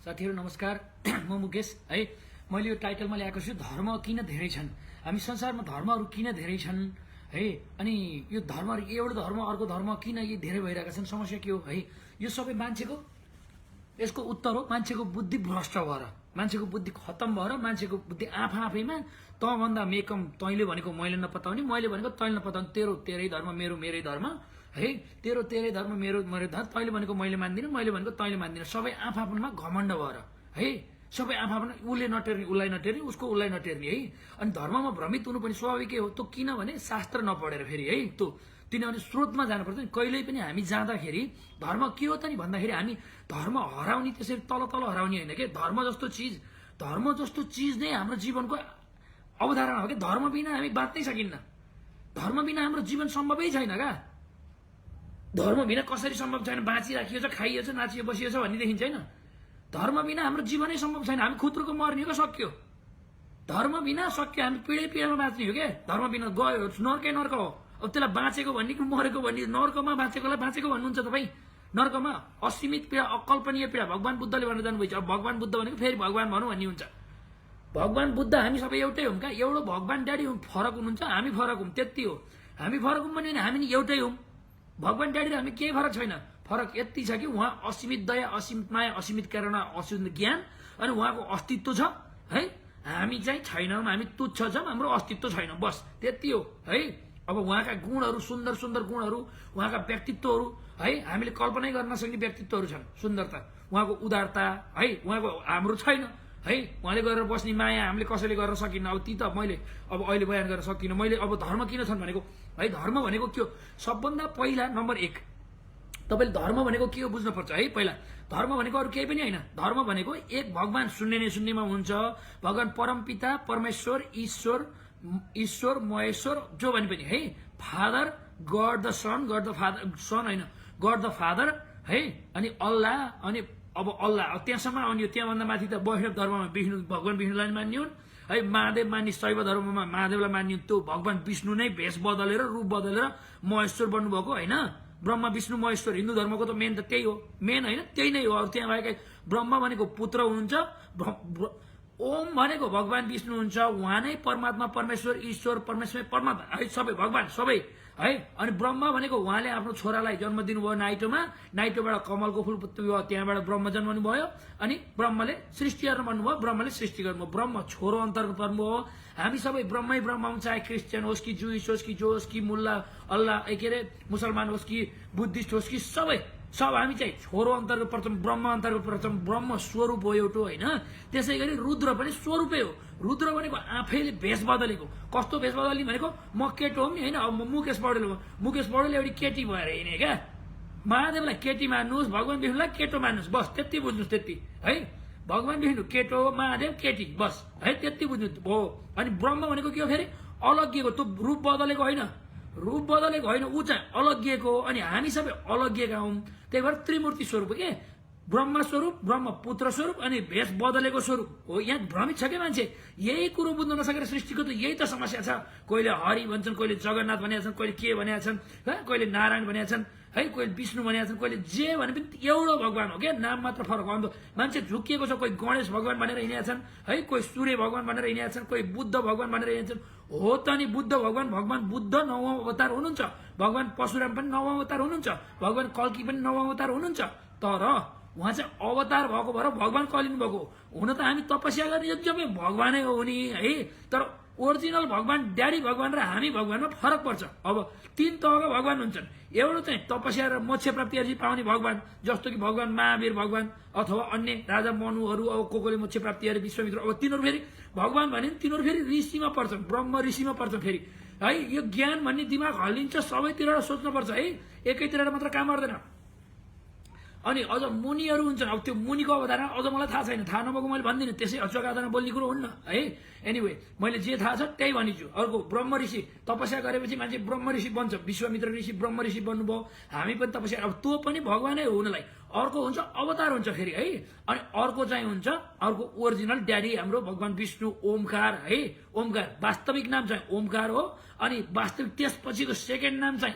साथीहरु नमस्कार। म मुकेश है। मैले यो टाइटलमा ल्याएको छु धर्म किन धेरै छन्, हामी संसारमा धर्महरू किन धेरै छन् है, अनि यो धर्महरू एउटा धर्म अर्को धर्म किन यी धेरै भइरहेका छन्, समस्या के हो है। यो सबै मान्छेको यसको उत्तर हो मान्छेको बुद्धि भ्रष्ट भएर, मान्छेको बुद्धि खत्तम भएर, मान्छेको बुद्धि आफैमा त भन्दा मेकम तैँले भनेको मैले नपताउने, मैले भनेको तैँले नपताउने, तेरो तेरै धर्म मेरो मेरै धर्म है, तेरो तेरै धर्म मेरो मेरो धर्म, तैँले भनेको मैले मान्दिनँ, मैले भनेको तैँले मान्दिनँ, सबै आफआफमा घमण्ड भएर है, सबै आफआफमा उसले नटेर्ने उसलाई नटेर्ने, उसको उसलाई नटेर्ने है। अनि धर्ममा भ्रमित हुनु पनि स्वाभाविकै हो। त्यो किनभने शास्त्र नपढेर फेरि है, त्यो किनभने स्रोतमा जानुपर्छ नि। कहिल्यै पनि हामी जाँदाखेरि धर्म के हो त नि भन्दाखेरि हामी धर्म हराउने त्यसरी तल तल हराउने होइन के। धर्म जस्तो चिज नै हाम्रो जीवनको अवधारणा हो कि। धर्म बिना हामी बाँच्नै सकिन्न, धर्म बिना हाम्रो जीवन सम्भवै छैन क्या। धर्म बिना कसरी सम्भव छैन, बाँचिराखियो छ, खाइयो छ, नाचियो बसियो छ भन्ने देखिन्छ होइन। धर्म बिना हाम्रो जीवनै सम्भव छैन, हामी खुत्रुको मर्ने हो सक्यो। धर्म बिना सक्यो, हामी पिँढैमा बाँच्ने हो क्या। धर्म बिना गयो नर्कै नर्क हो। अब त्यसलाई बाँचेको भन्ने कि मरेको भन्ने, नर्कमा बाँचेकोलाई बाँचेको भन्नुहुन्छ तपाईँ। नर्कमा असीमित पीडा, अकल्पनीय पीडा भगवान बुद्धले भन्न जानुभएको छ। अब भगवान बुद्ध भनेको फेरि भगवान भनौँ भन्ने हुन्छ। भगवान बुद्ध हामी सबै एउटै हौँ क्या। एउटा भगवान ड्याडी फरक हुनुहुन्छ, हामी फरक हौँ, त्यति हो। हामी फरक हौँ भने हामी एउटै हौँ। भगवान ड्याडी र हामी केही फरक छैन। फरक यति छ कि उहाँ असीमित दया, असीमित माया, असीमित करुणा, असीमित ज्ञान, अनि उहाँको अस्तित्व छ है। हामी चाहिँ छैनौँ, हामी तुच्छ छौँ, हाम्रो अस्तित्व छैन, बस त्यति हो है। अब उहाँका गुणहरू, सुन्दर सुन्दर गुणहरू, उहाँका व्यक्तित्वहरू है, हामीले कल्पनै गर्न नसक्ने व्यक्तित्वहरू छन्। सुन्दरता, उहाँको उदारता है, उहाँको हाम्रो छैन है। उहाँले गरेर बस्ने माया हामीले कसैले गर्न सकिन्न। अब ती त मैले अब अहिले बयान गर्न सक्दिनँ। मैले अब धर्म किन छन् भनेको है, धर्म भनेको के हो सबभन्दा पहिला नम्बर 1 तपाईँले धर्म भनेको के हो बुझ्नुपर्छ है। पहिला धर्म भनेको अरू केही पनि होइन। धर्म भनेको एक भगवान सुन्नेमा हुन्छ, भगवान परमपिता परमेश्वर ईश्वर महेश्वर जो भने पनि है, father god the son, god the father son होइन, गड द फादर है, अनि अल्लाह, अनि अब अल्लाह त्यहाँसम्म आउने हो। त्यहाँभन्दा माथि त वैष्णव धर्ममा विष्णु, भगवान विष्णुलाई मान्ने हुन् है। महादेव मान्ने शैव धर्ममा महादेवलाई मान्ने त्यो भगवान विष्णु नै भेष बदलेर रूप बदलेर महेश्वर बन्नुभएको होइन। ब्रह्मा विष्णु महेश्वर हिन्दू धर्मको त मेन त त्यही हो, मेन होइन त्यही नै हो। अरू त्यहाँ भएका ब्रह्मा भनेको पुत्र हुनुहुन्छ, ओम भनेको भगवान विष्णु हुन्छ, उहाँ नै परमात्मा परमेश्वर ईश्वर परमेश्वर परमात्मा है, सबै भगवान सबै है। अनि ब्रह्मा भनेको उहाँले आफ्नो छोरालाई जन्म दिनुभयो नाइटोमा, नाइटोबाट कमलको फुल भयो, त्यहाँबाट ब्रह्म जन्मनु भयो, अनि ब्रह्मले सृष्टि गर्न भन्नुभयो, ब्रह्मले सृष्टि गर्नुभयो। ब्रह्म छोरो अन्तर्गत गर्नुभयो। हामी सबै ब्रह्मै ब्रह्म हुन्छ, चाहे क्रिस्चियन होस् कि जुइस होस् कि जो होस् कि मुल्ला अल्लाह के अरे मुसलमान होस् कि बुद्धिस्ट होस् कि सबै सब हामी चाहिँ छोरो अन्तर्गत पर्छौँ, ब्रह्म अन्तर्गत पर्छौँ। ब्रह्म स्वरूप हो एउटा होइन। त्यसै गरी रुद्र पनि स्वरूपै हो। रुद्र भनेको आफैले भेष बदलेको। कस्तो भेष बदल्ने भनेको म केटो हो नि होइन, अब म मुकेश पौडेल हो, मुकेश पौडेल एउटी केटी भएर हिँडे क्या। महादेवलाई केटी मान्नुहोस्, भगवान विष्णुलाई केटो मान्नुहोस्, बस त्यति बुझ्नुहोस्, त्यति है। भगवान विष्णु केटो, महादेव केटी, बस है त्यति बुझ्नु हो। अनि ब्रह्म भनेको के हो फेरि अलग्गिएको, त्यो रूप बदलेको होइन, रूप बदलेको होइन, ऊ चाहिँ अलग्गिएको। अनि हामी सबै अलग्गिएका हौँ, त्यही भएर त्रिमूर्ति स्वरूप के ब्रह्म स्वरूप, ब्रह्म पुत्र स्वरूप, अनि भेष बदलेको स्वरूप हो। यहाँ भ्रमित छ क्या मान्छे, यही कुरो बुझ्न नसकेर सृष्टिको त यही त समस्या छ। कहिले हरि भन्छन्, कहिले जगन्नाथ भनेका छन्, कहिले के भनेका छन्, कहिले नारायण भनेका छन् है, कहिले विष्णु भनेका छन्, कहिले जे भने पनि एउटो भगवान हो क्या, नाम मात्र फरक हो। मान्छे झुकिएको छ, कोही गणेश भगवान भनेर हिँडेका छन् है, कोही सूर्य भगवान भनेर हिँडेका छन्, कोही बुद्ध भगवान भनेर हिँडेका छन्। हो त नि बुद्ध भगवान, भगवान बुद्ध 9औं अवतार हुनुहुन्छ, भगवान परशुराम पनि 9औं अवतार हुनुहुन्छ, भगवान कल्की पनि 9औं अवतार हुनुहुन्छ। तर उहाँ चाहिँ अवतार भएको भएर भगवान कलिनु भएको। हुन त हामी तपस्या गर्ने जम्मै भगवानै हो नि है, तर ओरिजिनल भगवान ड्याडी भगवान र हामी भगवानमा फरक पर्छ। अब 3 तहका भगवान हुन्छन्। एउटा चाहिँ तपस्या र मोक्ष प्राप्ति पाउने भगवान, जस्तो कि भगवान महावीर भगवान अथवा अन्य राजा मनुहरू, अब कोले मोक्ष प्राप्ति विश्वामित्र, अब तिनीहरू फेरि भगवान भने तिनीहरू फेरि ऋषिमा पर्छन्, ब्रह्म ऋषिमा पर्छन् फेरि है। यो ज्ञान भन्ने दिमाग हल्लिन्छ, सबैतिरबाट सोच्नुपर्छ है, एकैतिरबाट मात्र काम गर्दैन। अनि अझ मुनिहरू हुन्छन्। अब त्यो मुनिको अवधारणा अझ मलाई थाहा छैन, थाहा नभएको मैले भन्दिनँ, त्यसै अचुवाको आधारमा बोल्ने कुरो हुन्न है। एनिवे मैले जे थाहा छ त्यही भनिन्छु। अर्को ब्रह्म ऋषि, तपस्या गरेपछि मान्छे ब्रह्म ऋषि बन्छ, विश्वामित्र ऋषि ब्रह्म ऋषि बन्नुभयो, हामी पनि तपस्या, अब त्यो पनि भगवानै हो उनलाई। अर्को हुन्छ अवतार हुन्छ फेरि है। अनि अर्को चाहिँ हुन्छ अर्को ओरिजिनल ड्याडी हाम्रो भगवान विष्णु ओमकार है। ओमकार वास्तविक नाम चाहिँ ओमकार हो, अनि वास्तविक त्यसपछिको सेकेन्ड नाम चाहिँ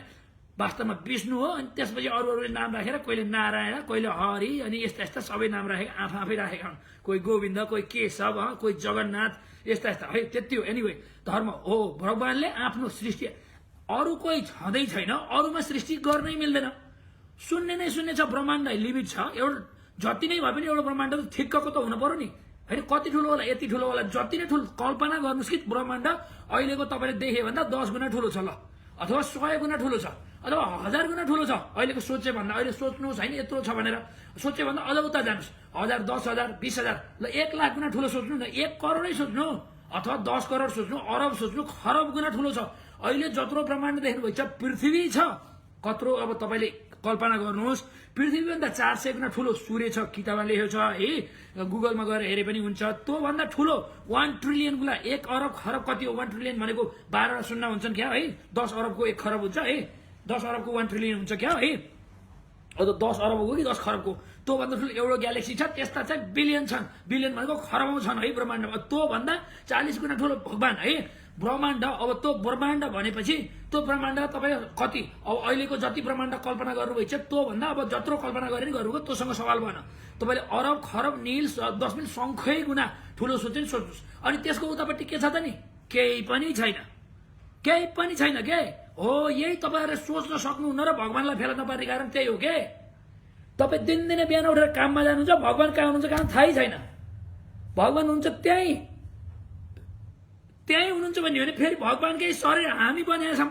वास्तवमा विष्णु हो। अनि त्यसपछि अरूले नाम राखेर कहिले नारायण कहिले हरि अनि यस्ता यस्ता सबै नाम राखेका आफै राखेका हुन्। कोही गोविन्द कोही केशव कोही जगन्नाथ यस्ता यस्ता है। त्यति हो। एनिवे धर्म हो भगवानले आफ्नो सृष्टि अरू कोही छँदै छैन, अरूमा सृष्टि गर्नै मिल्दैन। शून्य नै शून्य छ, ब्रह्माण्ड लिमिट छ। एउटा जति नै भए पनि एउटा ब्रह्माण्ड त ठिक्कको त हुनु पर्यो नि होइन। कति ठुलो होला, यति ठुलो होला, जति नै ठुलो कल्पना गर्नुहोस् कि ब्रह्माण्ड अहिलेको तपाईँले देखे भन्दा 10 गुणा ठुलो छ ल, अथवा 100 गुणा ठुलो छ, अथवा 1000 गुणा ठुलो छ। अहिलेको सोचे भन्दा अहिले सोच्नुहोस् होइन यत्रो छ भनेर, सोचे भन्दा अझ उता जानुहोस्, 1000 10,000 20,000 ल 1 लाख गुणा ठुलो सोच्नु न, 1 करोडै सोच्नु अथवा 10 करोड सोच्नु, अरब सोच्नु, खरब गुणा ठुलो छ। अहिले जत्रो ब्रह्माण्ड देख्नुभएको छ पृथ्वी छ कत्रो, अब तपाईँले कल्पना गर्नुहोस् पृथ्वीभन्दा 400 गुणा ठुलो सूर्य छ। किताबमा लेखेको छ है, गुगलमा गएर हेरे पनि हुन्छ। त्यो भन्दा ठुलो 1 ट्रिलियन गुणा, 1 अरब खरब कति हो? 1 ट्रिलियन भनेको 12 शून्य हुन्छन् क्या है। 10 अरबको 1 खरब हुन्छ है, 10 अरबको 1 ट्रिलियन हुन्छ क्या है। अब 10 अरबको कि 10 खरबको, त्यो भन्दा ठुलो एउटा ग्यालेक्सी छ, त्यस्ता चाहिँ बिलियन छन्। बिलियन भनेको खरबौं छन् है ब्रह्माण्डमा। त्यो भन्दा 40 गुणा ठुलो भगवान है ब्रह्माण्ड। अब त्यो ब्रह्माण्ड भनेपछि त्यो ब्रह्माण्ड तपाईँ कति, अब अहिलेको जति ब्रह्माण्ड कल्पना गर्नुभएको छ त्यो भन्दा अब जत्रो कल्पना गरे नि गर्नुभयो, त्योसँग सवाल भएन। तपाईँले अरब खरब नील 10 सङ्ख्यै गुणा ठुलो सोच्यो नि सोच्नुहोस्। अनि त्यसको उतापट्टि के छ त नि? केही पनि छैन, केही पनि छैन के हो। यही तपाईँहरूले सोच्न सक्नुहुन्न र भगवानलाई फेला नपार्ने कारण त्यही हो के। तपाईँ दिनदिनै बिहान उठेर काममा जानुहुन्छ, भगवान कहाँ हुनुहुन्छ कहाँ थाहै छैन। भगवान हुन्छ त्यहीँ हुनुहुन्छ भने फेरि भगवानकै शरीर हामी बनेका छौँ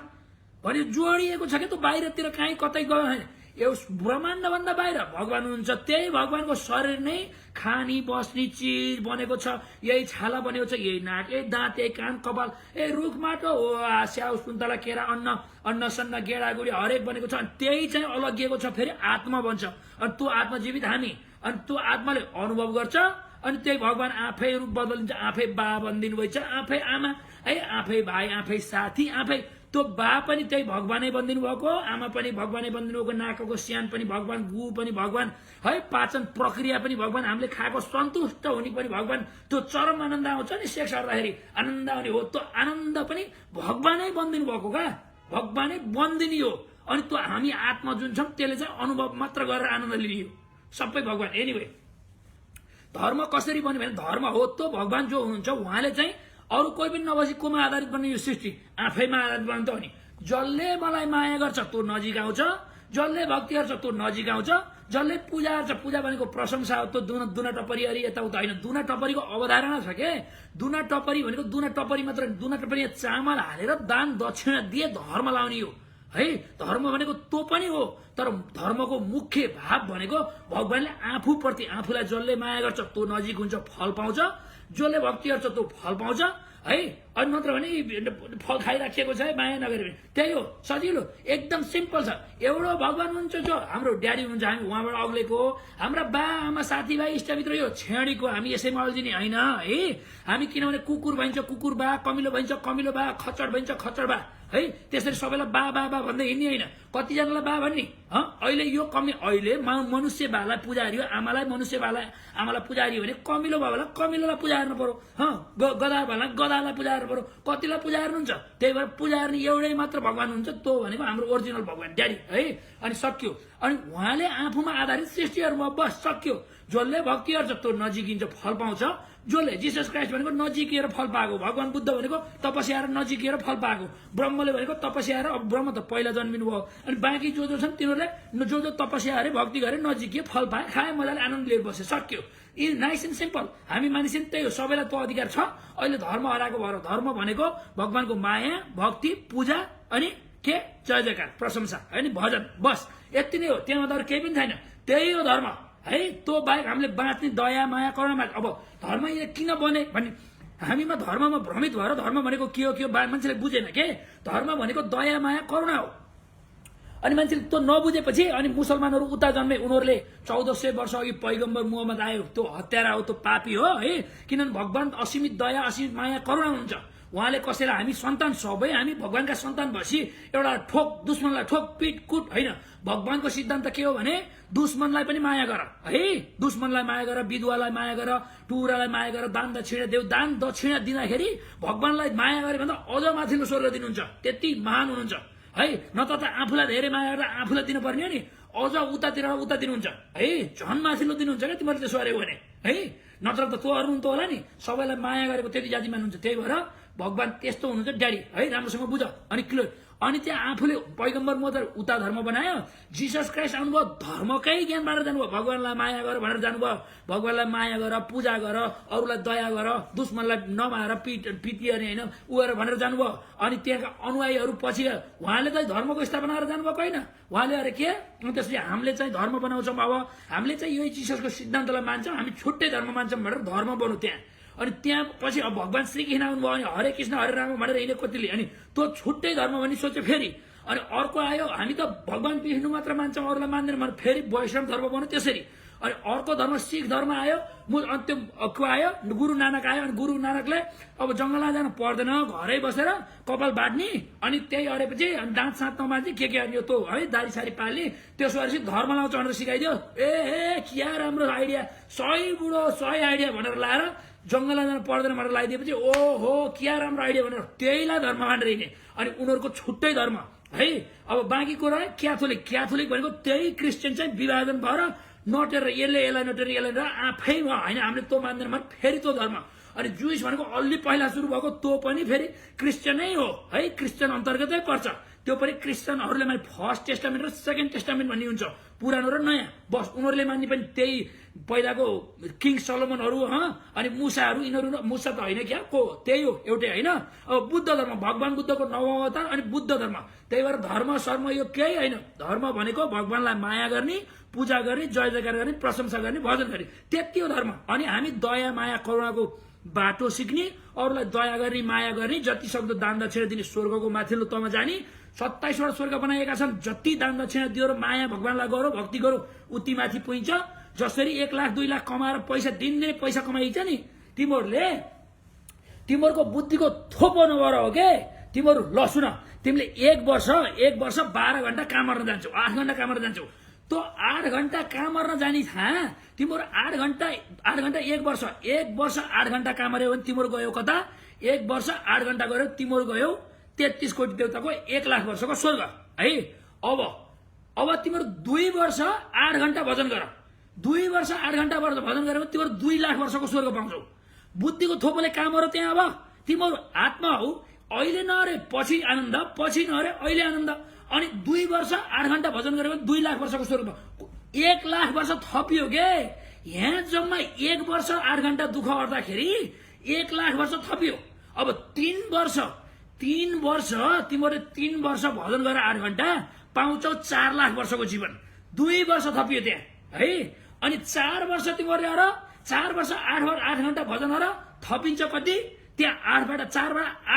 भने जोडिएको छ क्या। त्यो बाहिरतिर कहीँ कतै गयो होइन, यो ब्रह्माण्डभन्दा बाहिर भगवान हुनुहुन्छ। त्यही भगवानको शरीर नै खानी बस्ने चिज बनेको छ। यही छाला बनेको छ, यही नाक, यही दाँत, यही कान, कपाल, यही रुख माटो हो, स्याउ सुन्तला केरा अन्न सन्न गेडागुडी हरेक बनेको छ। अनि त्यही चाहिँ अलगिएको छ, फेरि आत्मा बन्छ। अनि त्यो आत्मा जीवित हामी, अनि त्यो आत्माले अनुभव गर्छ। अनि त्यही भगवान आफै रूप बदलिन्छ, आफै बा बनिदिनु भएछ, आफै आमा है, आफै भाइ, आफै साथी, आफै त्यो बा पनि त्यही भगवानै बनिदिनु भएको, आमा पनि भगवानै बनिदिनु भएको, नाकको स्यान पनि भगवान, गु पनि भगवान है, पाचन प्रक्रिया पनि भगवान, हामीले खाएको सन्तुष्ट हुने पनि भगवान। त्यो चरम आनन्द आउँछ नि सेक्स गर्दाखेरि आनन्द आउने हो, त्यो आनन्द पनि भगवानै बनिदिनु भएको क्या, भगवानै बनिदिने हो। अनि त्यो हामी आत्मा जुन छौँ त्यसले चाहिँ अनुभव मात्र गरेर आनन्द लिने हो, सबै भगवान। एनिवे धर्म कसरी बन्यो भने धर्म हो त्यो भगवान जो हुनुहुन्छ उहाँले चाहिँ अरू कोही पनि नबसी कोमा आधारित बन्ने यो सृष्टि आफैमा आधारित बन्यो नि। जसले मलाई माया गर्छ त्यो नजिक आउँछ, जसले भक्ति गर्छ त्यो नजिक आउँछ, जसले पूजा गर्छ, पूजा भनेको प्रशंसा हो। त्यो दुना टपरी अरे यताउता होइन, दुना टपरीको अवधारणा छ के। दुना टपरी भनेको दुना टपरी मात्र, दुना टपरी चामल हालेर दान दक्षिणा दिए धर्म लाउने हो है। धर्म भनेको त्यो पनि हो, तर धर्मको मुख्य भाव भनेको भगवानले आफूप्रति, आफूलाई जसले माया गर्छ त्यो नजिक हुन्छ, फल पाउँछ, जसले भक्ति गर्छ त्यो फल पाउँछ है। अनि नत्र भने फल खाइराखिएको छ है माया नगरे भने, त्यही हो, सजिलो एकदम सिम्पल छ। एउटा भगवान हुन्छ जो हाम्रो ड्याडी हुनुहुन्छ, हामी उहाँबाट अग्लेको हो। हाम्रा बा आमा साथीभाइ इष्टमित्र यो छेडीको हामी यसैमा अल्झिने होइन है। हामी किनभने कुकुर भइन्छ कुकुर बा, कमिलो भइन्छ कमिलो बा, खच्चड भइन्छ खच्चड बा है। त्यसरी सबैलाई बा बा बा भन्दै हिँड्ने होइन, कतिजनालाई बा भन्ने। अहिले यो अहिले मनुष्य बालाई पुजारी हो, आमालाई मनुष्य बालाई आमालाई पुजारी हो भने कमिलो बाबालाई कमिलोलाई पूजा हेर्नु पर्यो, गदा बालाई गदालाई पूजा हेर्नु पर्यो, कतिलाई पूजा हेर्नुहुन्छ। त्यही भएर पूजा हेर्ने एउटै मात्र भगवान हुन्छ, त्यो भनेको हाम्रो ओरिजिनल भगवान ड्याडी है। अनि सक्यो। अनि उहाँले आफूमा आधारित सृष्टिहरूमा बस सक्यो। जसले भक्ति गर्छ त्यो नजिकिन्छ, फल पाउँछ। जसले जिसस क्राइस्ट भनेको नजिकिएर फल पाएको, भगवान बुद्ध भनेको तपस्या नजिकिएर फल पाएको, ब्रह्मले भनेको तपस्या, अब ब्रह्म त पहिला जन्मिनु भयो। अनि बाँकी जो छन् तिनीहरूले जो तपस्या गरे भक्ति गरे नजिकिए फल पाए, खाए, मजाले आनन्द लिएर बसे, सक्यो। इ नाइस एन्ड सिम्पल। हामी मानिस त्यही हो, सबैलाई त्यो अधिकार छ। अहिले धर्म हराएको भएर धर्म भनेको भगवानको माया, भक्ति, पूजा अनि के जय जयकार, प्रशंसा अनि भजन, बस यति नै हो। त्यहाँमा त अरू केही पनि छैन। त्यही हो धर्म है। त्यो बाहेक हामीले बाँच्ने दया माया करुणा। अब धर्म किन बने भने हामीमा धर्ममा भ्रमित भएर धर्म भनेको के हो मान्छेले बुझेन के। धर्म भनेको दया माया करुणा हो। अनि मान्छेले त्यो नबुझेपछि अनि मुसलमानहरू उता जन्मे, उनीहरूले 1400 वर्ष अघि पैगम्बर मुहम्मद आयो, त्यो हत्यारा हो, त्यो पापी हो है। किनभने भगवान असीमित दया असीमित माया करुणा हुन्छ। उहाँले कसैलाई, हामी सन्तान सबै हामी भगवानका सन्तान भएपछि एउटा ठोक दुश्मनलाई ठोक पिट कुट होइन। भगवानको सिद्धान्त के हो भने दुश्मनलाई पनि माया गर है, दुश्मनलाई माया गर, विधवालाई माया गर, टुरालाई माया गर, दान दक्षिणा देऊ। दान दक्षिणा दिँदाखेरि भगवानलाई माया गरे भन्दा अझ माथिल्लो स्वर्ग दिनुहुन्छ, त्यति महान हुनुहुन्छ है न त आफूलाई धेरै माया गरेर आफूलाई दिनुपर्ने हो नि अझ उतातिर उता दिनुहुन्छ है झन् माथिल्लो दिनुहुन्छ क्या तिमीहरूले त्यसो गऱ्यो भने है नत्र त तँहरू त होला नि सबैलाई माया गरेको त्यति जाति मान्नुहुन्छ त्यही भएर भगवान त्यस्तो हुनुहुन्छ ड्याडी है राम्रोसँग बुझ अनि क्लियर अनि त्यहाँ आफूले पैगम्बर म त उता धर्म बनायो जिसस क्राइस्ट आउनुभयो धर्मकै ज्ञान बाँडेर जानुभयो भगवानलाई माया गर भनेर जानुभयो भगवानलाई माया गर पूजा गर अरूलाई दया गर दुश्मनलाई नमाएर पिटी अनि होइन उयो भनेर जानुभयो अनि त्यहाँका अनुयायीहरू पछि उहाँले त धर्मको स्थापना गरेर जानुभएको होइन उहाँले अरे के त्यसपछि हामीले चाहिँ धर्म बनाउँछौँ अब हामीले चाहिँ यही जिससको सिद्धान्तलाई मान्छौँ हामी छुट्टै धर्म मान्छौँ भनेर धर्म बनाउँ त्यहाँ अनि त्यहाँ पछि अब भगवान श्रीकृष्ण आउनुभयो अनि हरे कृष्ण हरे राम भनेर हिँड्यो कतिले अनि त्यो छुट्टै धर्म भनी सोच्यो फेरि अनि अर्को आयो हामी त भगवान विष्णु मात्र मान्छौँ अरूलाई मान्दैन भने फेरि वैष्णव धर्म बनायो त्यसरी अनि अर्को धर्म सिख धर्म आयो अन्तिम को आयो गुरु नानक आयो अनि गुरु नानकले अब जङ्गलमा जानु पर्दैन घरै बसेर कपाल बाँध्ने अनि त्यही अरेपछि दाँत साँत नमान्ने के अनि त्यो है दारी सारी पाल्ने त्यसो गरेपछि धर्म लाउँछ भनेर सिकाइदियो ए क्या राम्रो आइडिया सही बुढो सही आइडिया भनेर लाएर जङ्गलमा जानु पर्दैन भनेर लगाइदिएपछि ओहो क्या राम्रो आइडिया भनेर त्यहीलाई धर्म मानेर हिँड्ने अनि उनीहरूको छुट्टै धर्म है अब बाँकी कुरा क्याथोलिक भनेको त्यही क्रिस्चियन चाहिँ विभाजन भएर नटेर यसले यसलाई नटेर यसलाई आफै होइन हामीले त्यो मान्दैन भने फेरि त्यो धर्म अनि जुइस भनेको अलि पहिला सुरु भएको त्यो पनि फेरि क्रिस्चियनै हो है क्रिस्चियन अन्तर्गतै पर्छ त्यो पनि क्रिस्चियनहरूले माने फर्स्ट टेस्टामेन्ट र सेकेन्ड टेस्टामेन्ट भन्ने हुन्छ पुरानो र नयाँ बस उनीहरूले मान्ने पनि त्यही पहिलाको किङ सलोमनहरू अनि मुसाहरू यिनीहरू मुसा त होइन क्या को त्यही हो एउटै होइन अब बुद्ध धर्म भगवान बुद्धको नवौं अवतार अनि बुद्ध धर्म त्यही भएर धर्म शर्म यो केही होइन धर्म भनेको भगवानलाई माया गर्ने पूजा गर्ने जय जयकार गर्ने प्रशंसा गर्ने भजन गर्ने त्यति हो धर्म अनि हामी दया माया करुणाको बाटो सिक्ने अरूलाई दया गर्ने माया गर्ने जति सक्दो दान दक्षिणा दिने स्वर्गको माथिल्लो तहमा जाने 27 वटा स्वर्ग बनाएका छन् जति दान दक्षिणा दियो र माया भगवानलाई गरौ भक्ति गरौ उति माथि पुगिन्छ जसरी 1 लाख 2 लाख कमाएर पैसा दिनदिनै पैसा कमाइन्छ नि तिमीहरूको बुद्धिको थोपो नगर हो के तिमीहरू ल सुन तिमीले एक वर्ष 12 घण्टा काम गर्न जान्छौ 8 घण्टा काम गर्न जान्छौ त्यो 8 घण्टा काम गर्न जाने थाहा तिमीहरू 8 घण्टा 1 वर्ष 8 घण्टा काम गर्यो भने तिमीहरू गयो कता 1 वर्ष 8 घण्टा गऱ्यो तिमीहरू गयो 33 कोटी देवताको 1 लाख वर्षको स्वर्ग है अब तिमीहरू 2 वर्ष 8 घण्टा भजन गर 2 वर्ष 8 घण्टा भजन गऱ्यो भने तिमीहरू 2 लाख वर्षको स्वर्ग पाउँछौ बुद्धिको थोपोले काम गर त्यहाँ अब तिमीहरू आत्मा हौ अहिले नअरे पछि आनन्द पछि नअरे अहिले आनन्द अनि 2 वर्ष 8 घण्टा भजन गऱ्यो भने 2 लाख वर्षको स्वर्ग 1 लाख वर्ष थपियो के यहाँ जम्मा 1 वर्ष 8 घण्टा दुःख गर्दाखेरि 1 लाख वर्ष थपियो अब 3 वर्ष तिमीहरूले 3 वर्ष भजन गरेर 8 घण्टा पाउँछौ 4 लाख वर्षको जीवन 2 वर्ष थपियो त्यहाँ है अनि 4 वर्ष तिमीहरूले 4 वर्ष 8 घण्टा भजन गर थपिन्छ कति त्यहाँ 4 बाट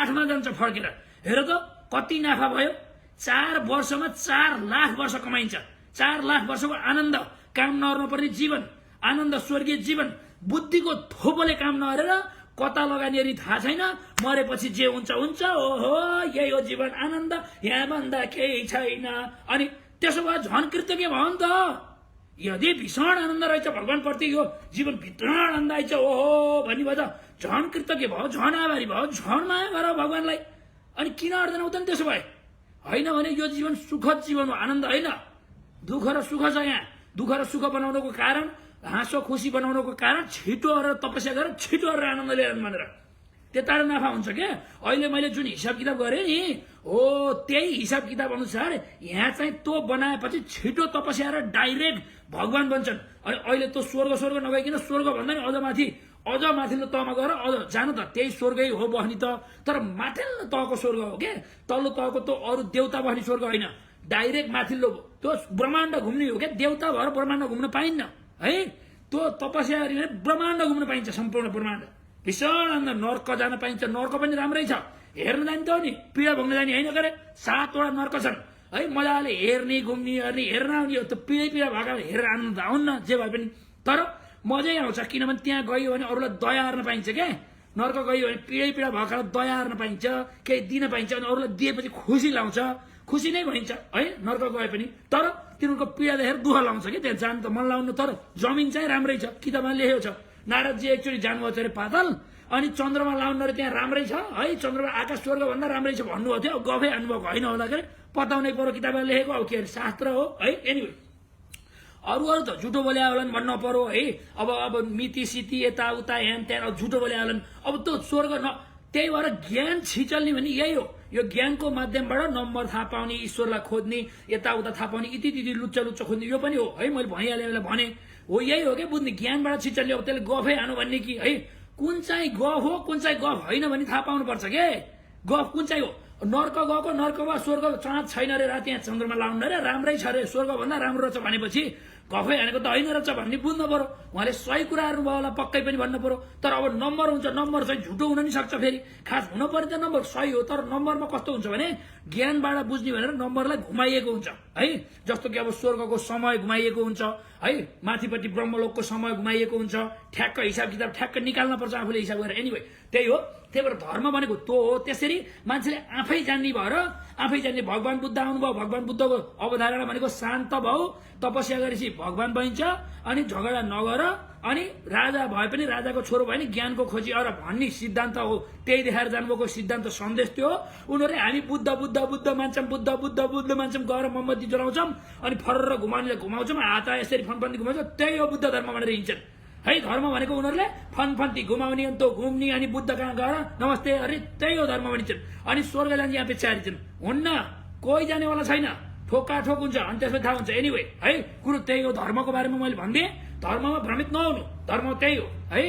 8 मा जान्छ फर्केर हेर त कति नाफा भयो 4 वर्षमा 4 लाख वर्ष कमाइन्छ 4 लाख वर्षको आनन्द काम नगर्नु पर्ने जीवन आनन्द स्वर्गीय जीवन बुद्धिको थोपोले काम नगरेर कता लगानी थाहा छैन मरेपछि जे हुन्छ हुन्छ ओहो यही हो जीवन आनन्द यहाँ भन्दा केही छैन अनि त्यसो भए झन् कृतज्ञ भयो नि त यदि भीषण आनन्द रहेछ भगवान प्रति यो जीवन भीषण आनन्द आइछ ओहो भन्ने भयो त झन् कृतज्ञ भयो झन् आभारी भयो झन् माया गर भगवानलाई अनि किन अर्दैन उता नि त्यसो भए होइन भने यो जीवन सुखद जीवन हो आनन्द होइन दुःख र सुख छ यहाँ दुःख र सुख बनाउनको कारण हाँसो खुसी बनाउनको कारण छिटो गरेर तपस्या गरेर छिटो गरेर आनन्द लिएर भनेर त्यता नाफा हुन्छ क्या अहिले मैले जुन हिसाब किताब गरेँ नि हो त्यही हिसाब किताब अनुसार यहाँ चाहिँ त्यो बनाएपछि छिटो तपस्या र डाइरेक्ट भगवान बन्छन् अनि अहिले त्यो स्वर्ग नगइकन स्वर्ग भन्दा नि अझ माथिल्लो तहमा गएर अझ जानु त त्यही स्वर्गै हो बस्ने त तर माथिल्लो तहको स्वर्ग हो के तल्लो तहको त अरू देवता बस्ने स्वर्ग होइन डाइरेक्ट माथिल्लो त्यो ब्रह्माण्ड घुम्ने हो क्या देवता भएर ब्रह्माण्ड घुम्न पाइन्न है त्यो तपस्या गरेर ब्रह्माण्ड घुम्न पाइन्छ सम्पूर्ण ब्रह्माण्ड भीषण नर्क जान पाइन्छ नर्क पनि राम्रै छ हेर्न जाने त हो नि पीडा भोग्न जाने होइन गरे 7 वटा नर्क छन् है मजाले हेर्ने घुम्ने हेर्न आउने हो त पीडा भएका हेरेर आनन्द आउन्न जे भए पनि तर मजै आउँछ किनभने त्यहाँ गयो भने अरूलाई दया गर्न पाइन्छ क्या नर्क गयो भने पीडा भएकालाई दया गर्न पाइन्छ केही दिन पाइन्छ अनि अरूलाई दिएपछि खुसी लाउँछ खुसी नै भइन्छ है नर्क गए पनि तर तिनीहरूको पीडा देखेर दुःख लाउँछ कि त्यहाँ जानु त मन लाउनु तर जमिन चाहिँ राम्रै छ किताबमा लेखेको छ नारदजी एकचोटि जानुभएको छ अरे पाताल अनि चन्द्रमा लाउनु त्यहाँ राम्रै छ है चन्द्रमा आकाश स्वर्ग भन्दा राम्रै छ भन्नुभएको थियो गफै हान्नुभएको होइन होला के पताउनै पर्यो किताबमा लेखेको अब के अरे शास्त्र हो है एनिवे अरू त झुटो बोले होलान् भन्न पर्यो है अब मिति सिति यताउता ह्यान त्यान झुटो बोले होलान् अब त्यो स्वर्ग त्यही भएर ज्ञान छिचल्ने भने यही हो यो ज्ञानको माध्यमबाट नम्बर थाहा पाउने ईश्वरलाई खोज्ने यताउता थाहा पाउने इति लुच्चा लुच्चा खोज्ने यो पनि हो है मैले भनिहालेँ भने हो यही हो क्या बुझ्ने ज्ञानबाट छिचल्ने अब त्यसले गफै हानु भन्ने कि है कुन चाहिँ गफ हो कुन चाहिँ गफ होइन भने थाहा पाउनुपर्छ के गफ कुन चाहिँ हो नर्क गएको नर्क वा स्वर्ग चाँद छैन रे राति यहाँ चन्द्रमा लाउनु रे राम्रै छ रे स्वर्गभन्दा राम्रो रहेछ भनेपछि गफै हानेको त होइन रहेछ भन्ने बुझ्नु पर्यो उहाँले सही कुराहरू भयो होला पक्कै पनि भन्नु पर्यो तर अब नम्बर हुन्छ नम्बर चाहिँ झुटो हुन नि सक्छ फेरि खास हुन पर्ने त नम्बर सही हो तर नम्बरमा कस्तो हुन्छ भने ज्ञानबाट बुझ्ने भनेर नम्बरलाई घुमाइएको हुन्छ है जस्तो कि अब स्वर्गको समय घुमाइएको हुन्छ है माथिपट्टि ब्रह्मलोकको समय घुमाइएको हुन्छ ठ्याक्क हिसाब किताब ठ्याक्क निकाल्न पर्छ आफूले हिसाब गरेर एनिवे त्यही हो त्यही भएर धर्म भनेको त्यो हो त्यसरी मान्छेले आफै जान्ने भएर आफै जान्ने भगवान् बुद्ध आउनुभयो भगवान् बुद्धको अवधारणा भनेको शान्त भाउ तपस्या गरेपछि भगवान् बनिन्छ अनि झगडा नगर अनि राजा भए पनि राजाको छोरो भयो नि ज्ञानको खोजी अर भन्ने सिद्धान्त हो त्यही देखाएर जानुभएको सिद्धान्त सन्देश त्यो हो उनीहरूले हामी बुद्ध बुद्ध बुद्ध मान्छौँ बुद्ध बुद्ध बुद्ध मान्छौँ गएर मोमबत्ती जलाउँछौँ अनि फर्र घुमाउनेले घुमाउँछौँ हात यसरी फनफन्ती घुमाउँछ त्यही हो बुद्ध धर्म भनेर हिँड्छन् है धर्म भनेको उनीहरूले फनफन्ती घुमाउने अनि त्यो घुम्ने अनि बुद्ध कहाँ गएर नमस्ते अरे त्यही हो धर्म भनिन्छन् अनि स्वर्ग जाने यहाँ पेचारिन्छन् हुन्न कोही जानेवाला छैन ठोका ठोक हुन्छ अनि त्यसमा थाहा हुन्छ एनिवे है कुरो त्यही हो धर्मको बारेमा मैले भनिदिएँ धर्ममा भ्रमित नहुनु धर्म त्यही हो है